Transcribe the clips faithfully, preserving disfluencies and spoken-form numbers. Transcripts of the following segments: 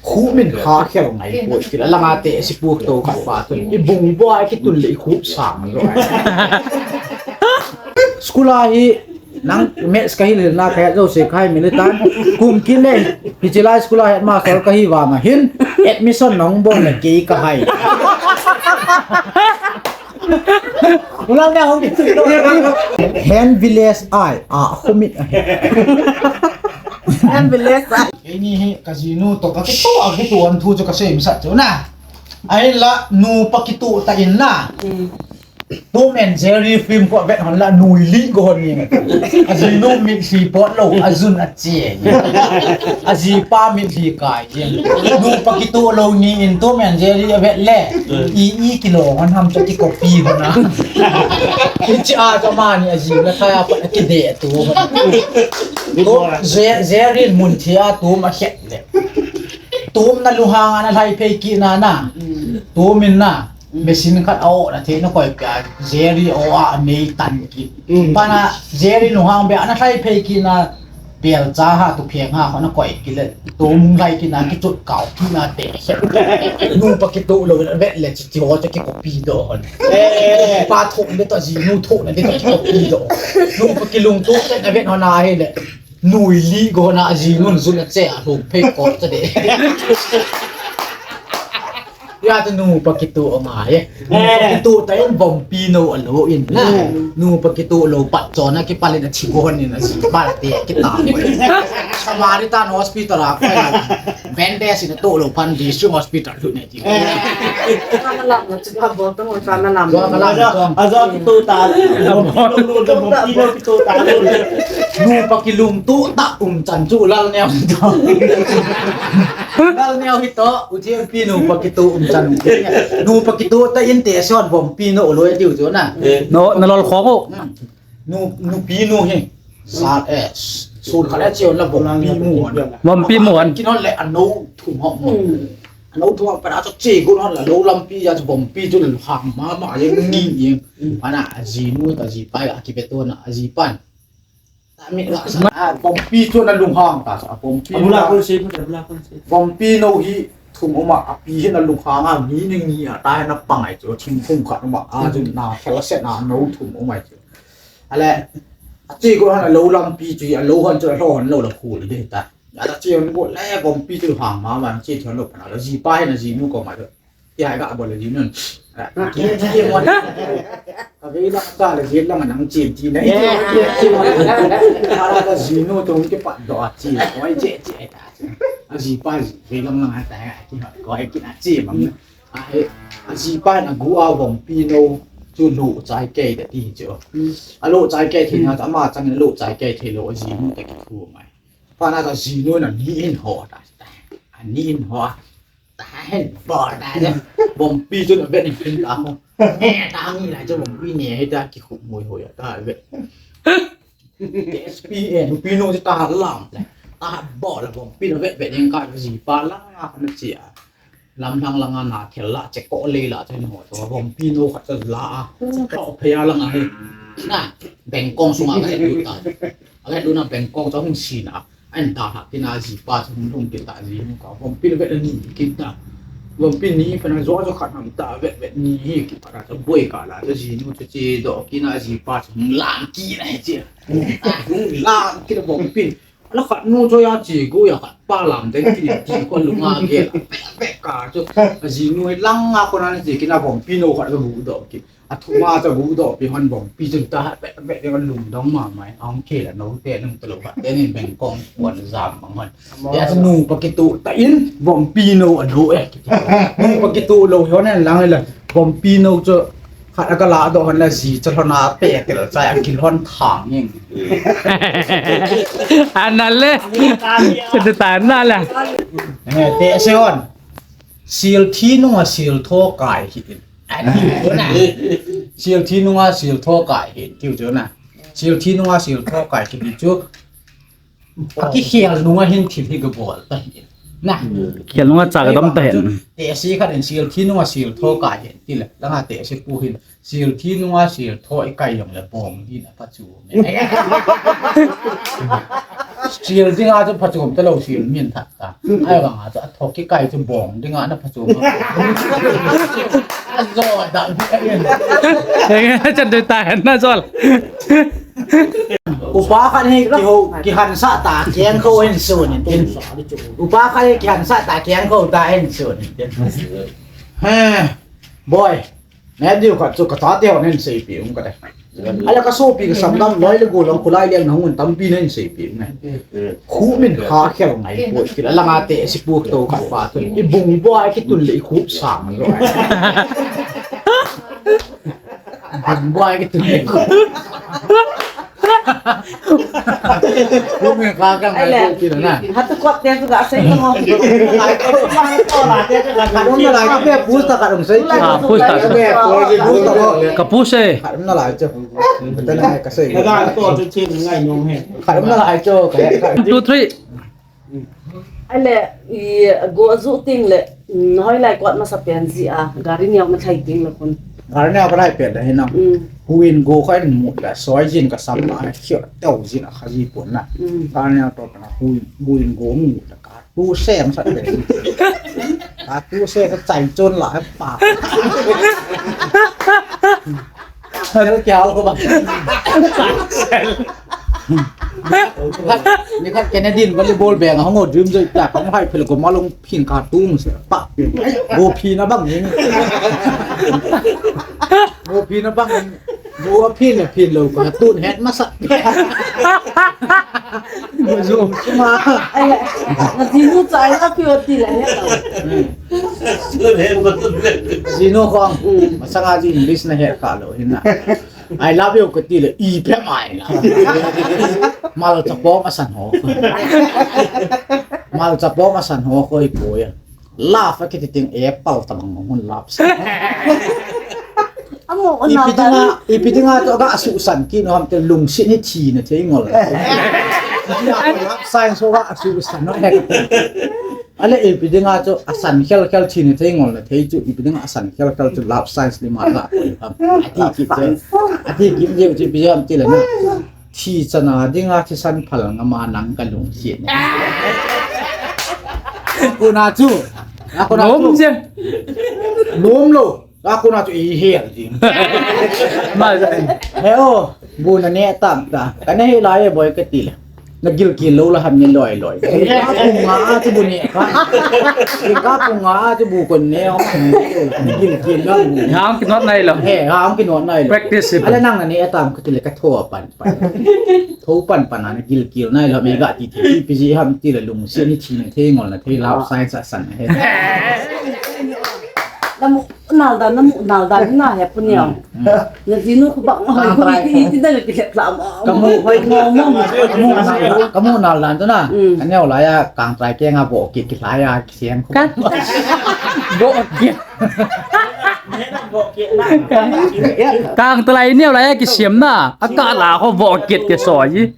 Khu min ha khel ngai po kila langa te si pu to khat pa tu. I bung bo ai ki tun le i khu sang lo. School a hi nang maths ka hi le na ka zo se kai militan. Kum kile. Hichilai school a headmaster ka hi vang a hin. Admission nong bon le kei ka hai. Ulang na hong kitu. Hen village ai a khumit a. Hen village ai. Keini hi ka jinu to ka kitu a kitu an thu chu ka sei masa chu na. Ai la nu pa kitu ta in na. Tom and Jerry film ko vet hon la nui li go hon ni. A jinu mit si pot lo a jun a che. A jipa mit hi kai. Nupa kitoh lou ni in Tom and Jerry avet le. I, i kilou hon ham chu kicopy hon a. Hiche a chu amani ajing le khai a pat akideh tu. Jerry in mun thei a Tom akhet le. Tom na lunghang a na lhai phei kit na na. Tom in na. Machine khat a-oh na thei na koi pia, Jerry a-oh a, amei tan kit. Pana Jerry lunghang be, ana lhai phei kit na, pel cha ha, tu pheng ha, kho na koi kit le, tu mung lhai kit na, kichut kau kit na, te he. Nupa kitoh lou, vet le, chi, chi ho, chi, kicopy doh hon. Pa thok le to, jinu thok na, de to, kicopy doh. Nupa kilungtoh, te na vet hon a he le. Nui li go na, jinun jun a che a, lhung phei ko, cha de. Ya tu nupa kitoh ngai e. Nupa kitoh ta in vompi nou alo in na. Nupa kitoh lou pat chon a kipal in athi go hon in aji pal te kita. Samaritan Hospital a koi. Bandage in atoh lou phan District Hospital lhut ne ti. Kana lam na chu ka bol ta mo kana lam. Ajo kitoh ta. Vompi nou kitoh ta. Nupa kilungtoh ta umchan chu Lalneo to. Lalneo hi to. Uji pi nupa kitoh umchan. Nupa kitoh ta in te son vompi nou lou e tiu chu na. No, na lol kho ko. Nu, nupi nou hi. Sa, eh, sun khat le chiu na vompi mu. Vompi mu an. Kinon le anou thum ho mu. Anou thum ho pa na chu chi gun hon la lou lampi ya chu vompi chu le hang mama ye ngi ye. Ana ajinu ta jipa ya kibeto na ajipan. Tami la sa a vompi chu na lunghang ta sa vompi. Abula kon se, abula kon se. Vompi nou hi thum uma api hi na lunghang a ni ni ni a ta na pangai chu thim thum khat uma a chu na khel se na nou thum uma chu. Ale, achi ko han lou lampi chu, alou han chu, alou han lou la khu le ta. Achi han ko le vompi chu hang mama, chi chu lou pa na, jipa hi na jinu ko ma chu. Ti hai ga bol le jinun. Ki, ki mo. Ka vei la ta le jin la ma nang chin ti na. Ala ka jinu tong ke pa do a chi. Oi che che ta. Ajipa ji, vei lam lang ha ta ha, ki ha, ko ai ki na chi mang. A he, ajipa in agu a vompi nou chu lou chai kei ta ti chu. Alou chai kei thei na, ama chang in lou chai kei thei lou ajinu ta kithu mai. Pa na ta jinu na ni in ho ta. Ani in ho. Ta hen bo ta. Vompi chu na vet in pin ta ho. Ne ta ngi la chu vompi ne ta kikhu moi ho ya ta vet. S P N, pi nou ta lam. Ta bo la vompi nou vet vet in ka jipa la na chi a. Lam lang lang a na khel la, che ko le la, che no, to vompi nou khat la a. Ko phe a lang a he. Na, bengkong sunga ka lu ta. A lu na bengkong to hung si na. An ta ha ki na jipa to hung hung ki ta ji nu ka. Vompi nou vet ni ki ta. Vompi ni fa na jo jo khat nam ta vet vet ni hi ki pa to boi ka la, to jinu to che do ki na jipa to hung lang ki na he che. Hung lang ki na vompi. Ala khat nu cho ya chi gu ya khat pa lam te ki ti ko lunga ge la. Pe pe ka cho. A jinu lang a ko na chi ki na vompi nou khat bu do ki. A thuma cho bu do pi hon vompi chu ta pe pe de lung dong ma mai. Ang ke la nou te nung to lo khat te ni bengkong wan jam bang hon. Ya nupa kitoh ta in vompi nou alo e. Nupa kitoh lou hon lang la vompi nou cho. Khat a ka la doh hon la ji cha lhon a pe tel cha a kilhon thang ing. Ana le. Ka ta na la. Eh, te se hon. Sil thi nunga sil tho kai hi in. Ani ko na. Sil thi nunga sil tho kai hi in. Tiu chu na. Sil thi nunga sil tho kai hi in chu. Akikhel nunga hin thil hi ka bol ta hi. Na. Khel nunga cha ka dam ta hin. Te si khat in sil thi nunga sil tho kai hin. Ti le. Langa te si pu hin. Sil thi nunga sil tho i kai jong le bong hi na pa chu. Sil dinga chu phachom talou sil min that ta. Ahivanga chu athoh kikai chu bong dinga na phachom. Ajo da. Chan dei ta hen na jol. Upa khat hi kiho, kihansah ta, keng kho hin sun in tin. Upa khat hi kihansah ta, keng kho ta hin sun in tin. He, boy, neh diu khat chu ka chate hon hin seipeh ung kate. Ahile ka sopi ka samdam loi le gol hung kholai leng na hung un tampi na hin seipeh ung e. Khup min kha khel ngai poi, kila langa te si puk to khat pa tu. I bung boi kitun le i khup sang lo. Bung boi kitun le. Khup min kha khel ngai poi, kila na. Hatu kop te tu ga sei mo. Kadong na lai ka push ta kadong sei. Ah, push ta. Push ta. Ka push e. Kadong na lai chu. Tana ka sei. Ka ga to chu chin ngai nom he. Khatam na lai chu ka. Two, three. Ahile, i, go ju ting le, mm, hoilai kot masa pen ji a, gari neo na thai ting le kun. Gari neo ka lai pen le hinam. Mm. Huin go kha in mu la, soi jin ka sam na, khio teu jin a kha ji pon na. Mm. Gari neo to na huin, huin go mu la ka. Tu sem sa de. Ka tu se ka chai chon la pa. Sel kya ho ba? Ni khat Canadian volleyball beng hong o dream joi ta kong hai phel ko malong phin ka tung se pa. Go phin a bang ni. Go phin a bang ni. Go phin a phin lo ka tun het masa. Go zo ma. Ai, na jinu cha ai ka phi o ti la he. Jinu khong. Mm. Masanga ji English na het ka lo hin na. I love you kati le, i phe mai la. Mal chapo masan ho. Mal chapo masan ho ko i po ya. Love a kiti ting apple tabang mong hun love. Amo, ipi dinga, ipi dinga to ga asusan kit no ham te lungset hi thina thei ngol. Love sign so ga asusan no he. Ale ipi dinga chu asan khel khel thina thei ngol na thei chu ipi dinga asan khel khel chu love signs ni ma la. Ati kit chu. Ati kit jeu chu ipi jam ti la na. Thi chana dinga thisan phal ngama nang ka lungset. Kona chu. Kona chu. Nom je. Nom lo. Ka kona chu i hel jing. Ma ja. He o, bu na ne tam ta. Ka ne hi lai e boy ka ti le. Na gilkel lou la ham ne loi loi. Ka pung nga a chu bu ne ka. Ka pung nga a chu bu kon ne o. Gilkel lou bu. Ham ki not nai lo. He, ham ki not nai lo. Practice. Ala nang na ne tam ka ti le ka tho pan pan. Tho pan pan na gilkel nai lo me ga ti ti. Pi ji ham ti le lungset ni thina thei ngol na thei love sign sa san he. Namu nal dan, namu nal dan na he pu niau. Mm. Na jinu khu bang hoi khu ti ti da ki lep la mo. Kamu hoi mo mo. Kamu nal dan, kamu nal dan tu na. Mm. Aneo la ya kang trai ke nga bo ki ki la ya ki siang khu. Ka. Bo ki. Kang trai neo la ya ki siam na. Aka la ho bo ki ke so yi.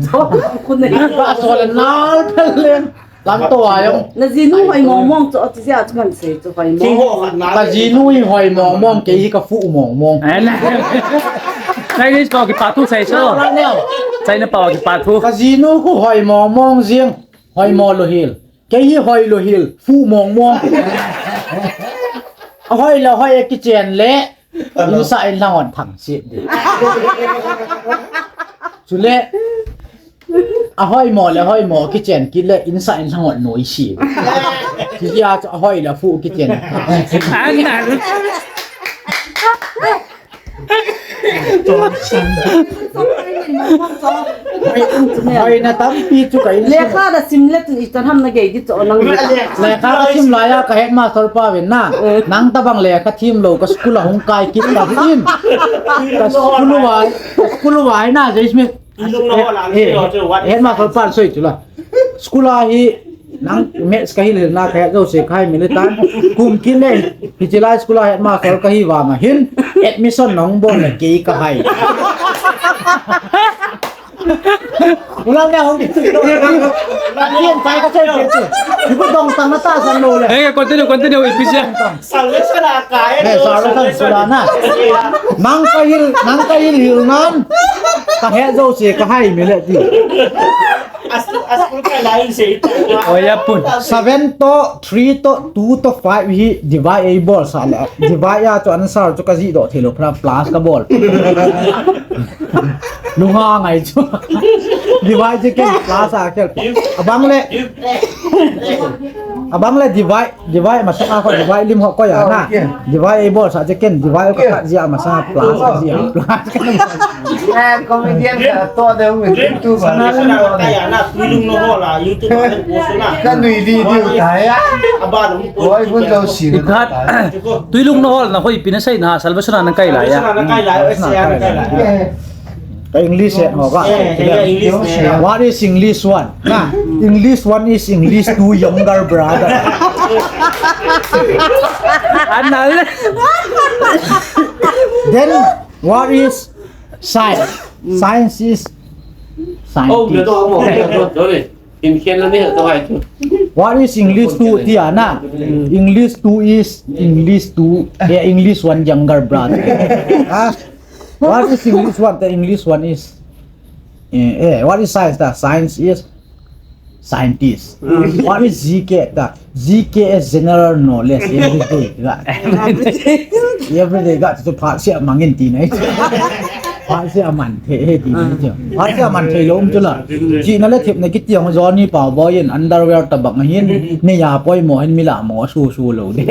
Ka so le nal pel le. Lam to a jong. Na jinu hoi mong mong chu, ati jia chu kan sei chu hoi mong. Ka jinu hi hoi mong mong, kei hi ka fu mong mong. Ai na. Chinese pa kipa thu sei chu. China pa kipa thu. Ka jinu khu hoi mong mong jing, hoi mo lo hil. Kei hi hoi lo hil, fu mong mong. A hoi lo hoi a kichen le. Insa in lang on thang sit di. Chule, a hoi mo le hoi mo kichen kit le insa in lang on noi si. Kiti a chu a hoi le fu kichen. Ang ang. Hoi na tampi chu ka in. Lekha da sim le tu i tan ham na gei di chu nang. Lekha da sim la ya ka headmaster pa ven na. Eh. Nang tabang lekha thim lo ka school a hung kai kit ka thim. Ka school vai, ka school vai na Jai Smith. Ilung na ho la, eh, eh, eh, headmaster pa soi chu la. School a hi nang maths ka hil hil na ka het jouse ka hai militan. Kum kit le, hiche lai school a headmaster ka hi vang a hin, admission nong bol le kei ka hai. Ulang le hong kit. Ulang le hong kit. Kien tai ka sei kit. Ibu dong tang na ta san lo le. Eh, continue, continue, ipi sia. Salvation a kai. Eh, salvation sula na. Nang ka hil, nang ka hil hil nan. Ka het jouse ka hai mile ti. A School kai lai in sei ta. Oi, apun. Seven to three to two to five hi divide ei bol sa le. Divide a chu answer chu ka ji doh thei lou, plus ka bol. Lunga ngai chu. Divide chu ken plus a kel. Abang le. Abang le divide, divide masang a kho, divide lim ho ko ya na. Divide ei bol sa chu ken, divide ka kat jia masang a plus jia. Plus. Eh, comedian ka to de hu tu ba. Ka nui di di u tai a. Oi, bun jo si. Ikhat, Tuilung na hol na hoi pina sei na Salvation na kai lai a. Ka English eh, ho ka. Eh, eh, English eh. What is English one? Na, English one is English two younger brother. Anal. Then, what is science? Science is scientist. What is English two, Tiana? English two is English two, eh, English one younger brother. Ah, what is English one? The English one is, eh, eh, what is science? The science is scientist. What is G K? The G K is general knowledge. Everyday, ga. Everyday ga, chu phat sia mangin ti nai. Phat sia man thei he ti nai chu. Phat sia man thei lou um chu la. Chihna le thepna kiti jong Johnny Pao Boy in underwear tabang hin, neiya poimo hin mi la mo su su lou de.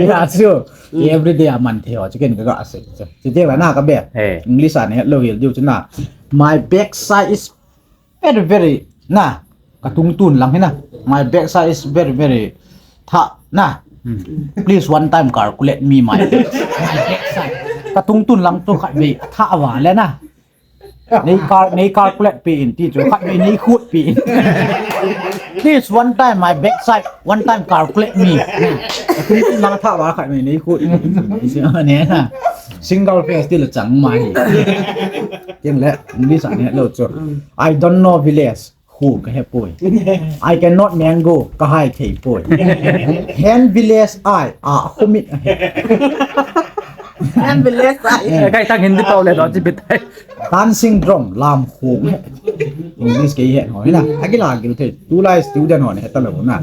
Ya su. Everyday a man thei ho chu ken ka ga sei chu. Chu te ba na ka be. English a ne het lou hel diu chu na. My backside is very, very, na, ka tungtun lang hi na. My backside is very, very tha, na. Please one time calculate me my backside. Ka tungtun lang chu khatvei tha va le na. Nei cal-, nei calculate pe in ti chu khatvei nei khut pe in. Please one time my backside, one time calculate me. Ka tungtun lang tha va khatvei nei khut in. Ne na. Single face ti la chang mai. Tiang le, English a ne lou chu. I don't know village. Khu ka he poi. I cannot mango, ka hai thei poi. Hen village ai, a khumit a he. Hen village ai. Eh, kai tang Hindi pau le lo chi bit ai. Dancing drum, lam khu. English kei he ho na. Agila gil thei. Tulai student ho ne he ta lo na.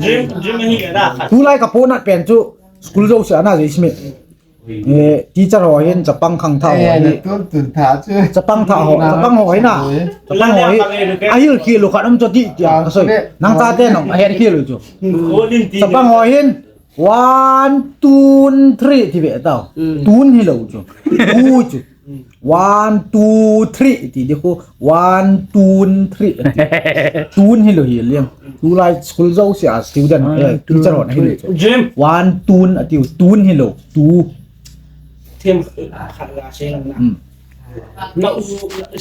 Tulai ka ponat pen chu school jo se ana je isme. Eh, teacher ho hin chapang khang tha ho. Eh, hin. Tun tun tha chu. Chapang tha ho, na, chapang ho hin na. Chapang ho hin. Ahil khel u khat um chu ti ti a, ka soi. Nang cha te nong, ahil khel u chu. Chapang ho hin. One, two, three, ti ve tao. Tun hi lo chu. Tu chu. One, two, three, ti di khu. One, two, three. Tun hi lo hi liang. Tulai school jo se a student, eh, teacher ho na hi lo chu. Jim. One, two, a ti u, tun hi lo. Tu. Them, ah, khat la se lang na. Na u,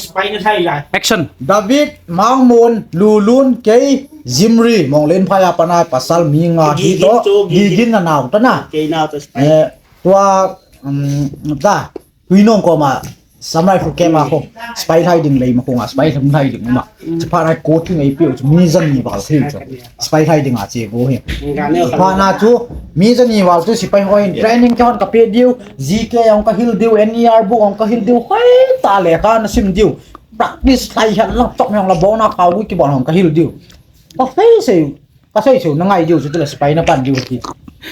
spy na thai lai. Action. David, Mangmun, Lulun, kei, Zimri, Monglen phai a panai pasal mi nga hi to, Gigin na nau ta na. Kei nau ta spy. Eh, tua, um, ta. Tuinong koma, Samurai khu kema khu, spy lhai ding lei ma khu nga, spy lhai ding ma. Chapha nai coaching ei piu chu, mi jani val thei chu. Spy lhai ding a che go hi. Chapha na chu, mi jani val chu spy ho hin, training kehon ka pe diu, G K hong ka hil diu, N E R book hong ka hil diu, hoi ta le ka na sim diu. Practice lhai han la chok hong la bona ka wi ki bon hong ka hil diu. Ka sei sei. Ka sei chu, na ngai diu chu, tule spy na pan diu ti.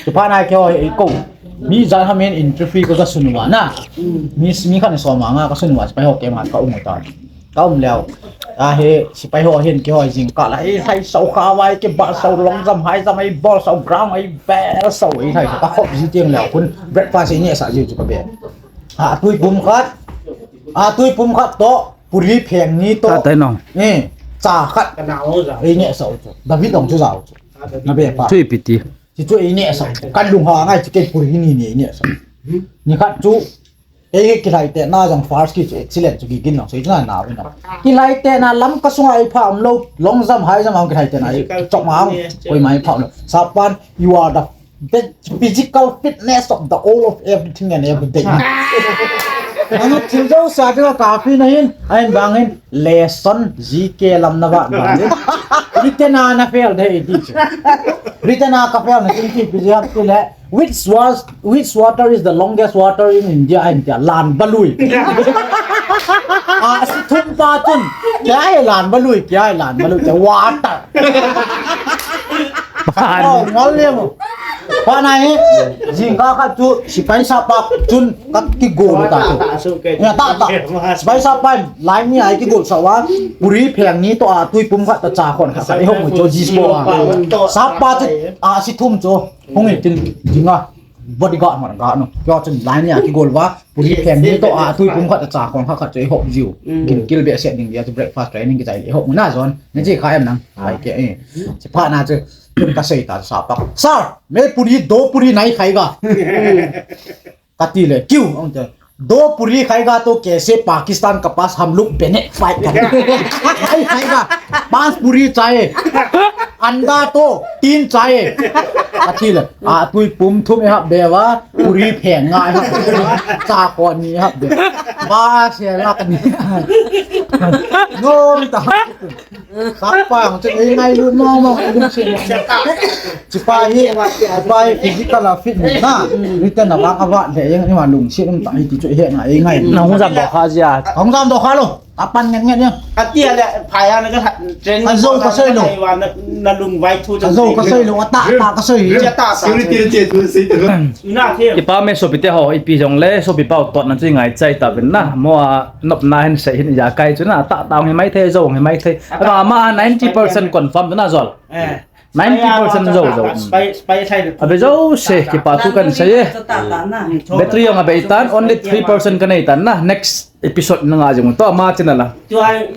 Chapha nai keiho hi ko. Mi jan ham hin entry fee ko ka sun uva na. Mi, mi khat ni som nga ka sun uva, spy ho kema ka um ta. Ka um leo. A he, spy ho hin keiho jing ka la, ei, hai sau kha vai ke ba sau long jam hai jam ei bol sau ground ei bel sau ei hai ka khop ji tiang leo kun breakfast ei ne sa ji chu ka be. A tui pum khat. A tui pum khat to. Puri pheng ni to. Ka tai nong. Eh, cha khat. Ka nau ja. Ei ne sa u chu. David ong chu ja u chu. Na be pa. Chu ipi ti. Chi chu ei ne sa u chu. Ka lung ha ngai chi ke puri ni ni ei ne sa. Ni khat chu. Ei kilhai te na jong first ki chu excellent chu Gigin nong. Sei chu na na ve na. Kilhai te na lam ka sunga ei pha um lo. Long jam hai jam ang kilhai te na. Chok ma ang. Koi mai pha um lo. Sapan, you are the the physical fitness of the all of everything and everything. Anu thil jo sa jo ka fi na hin, ain bang hin, lesson G K lam na ba bang hin. Written a na fail de di chu. Written a ka fail na tin ki pi jap ki le. Which was which water is the longest water in India? India, Lanbalui. Ah, si thum pa chun. Kya hai Lanbalui? Kya hai Lanbalui? Kya water? Oh, ngal le mo. Pa na hi, jingkah khat chu, sipai sap pa chun, ka kigol ta. Ya, ta, ta. Sipai sap pa, lai ni ai kigol sa wa, puri pheng ni to a, tui pum khat ta cha khon khat, sa i hok mo cho jis po a. Sap pa chu, a si thum cho. Hung in tin dinga bodyguard man ga no. Kyo chun lai ni a kigol va, puri pheng ni to a tui pum khat a cha khon khat khat chu i hop jiu. Kin kil be se ding dia chu breakfast training kichai i hop na zon. Ni chi kha em nang. Ai ke eh. Chi pha na chu tun ka sei ta sa pa. Sir, मैं पूरी दो पूरी नहीं खाएगा. Ka ti le, क्यों? Ong te. दो पूरी खाएगा तो कैसे पाकिस्तान के पास हम लोग बैनेट फाइट करेंगे? नहीं खाएगा। पांच पूरी चाहिए। अंडा तो तीन चाहिए। Ka ti le, a tui pum thum e hap be va, puri pheng nga e hap. Cha ko ni hap be. Ba se la ka ni. No ta. Sap pa ang chu ei ngailut mong mong, ei lungset mong mong. Chi pa hi, chi pa hi physical a fit ni na. Ni te na vang a vat le, ei ni ma lungset um ta hi ti chu he na ei ngai. Na hung jam doh kha jia. Hung jam doh kha lo. A pan ngen ngen ya. A ti a le, phai a na ka train. A zo ka soi lo. Na, na lung vai thu. A zo ka soi lo, a ta, ta ka soi. Cha ta, ta. Security le che thu sei tu. Na the. Kipa me sopi te ho, ipi jong le, sopi pau tot na chi ngai chai ta ben na. Mo a nop na hin sei hin ya kai chu na, ta, ta hung hi mai thei, zo hung hi mai thei. Ama, ama ninety percent confirm na zol. Eh. Ninety percent zo, zo. Spy, spy side. Abe zo se, kipa thu kan sei e. Battery jong abe tan, only three percent kan nei tan na. Next episode na nga jong to ama channel a. Tu ai.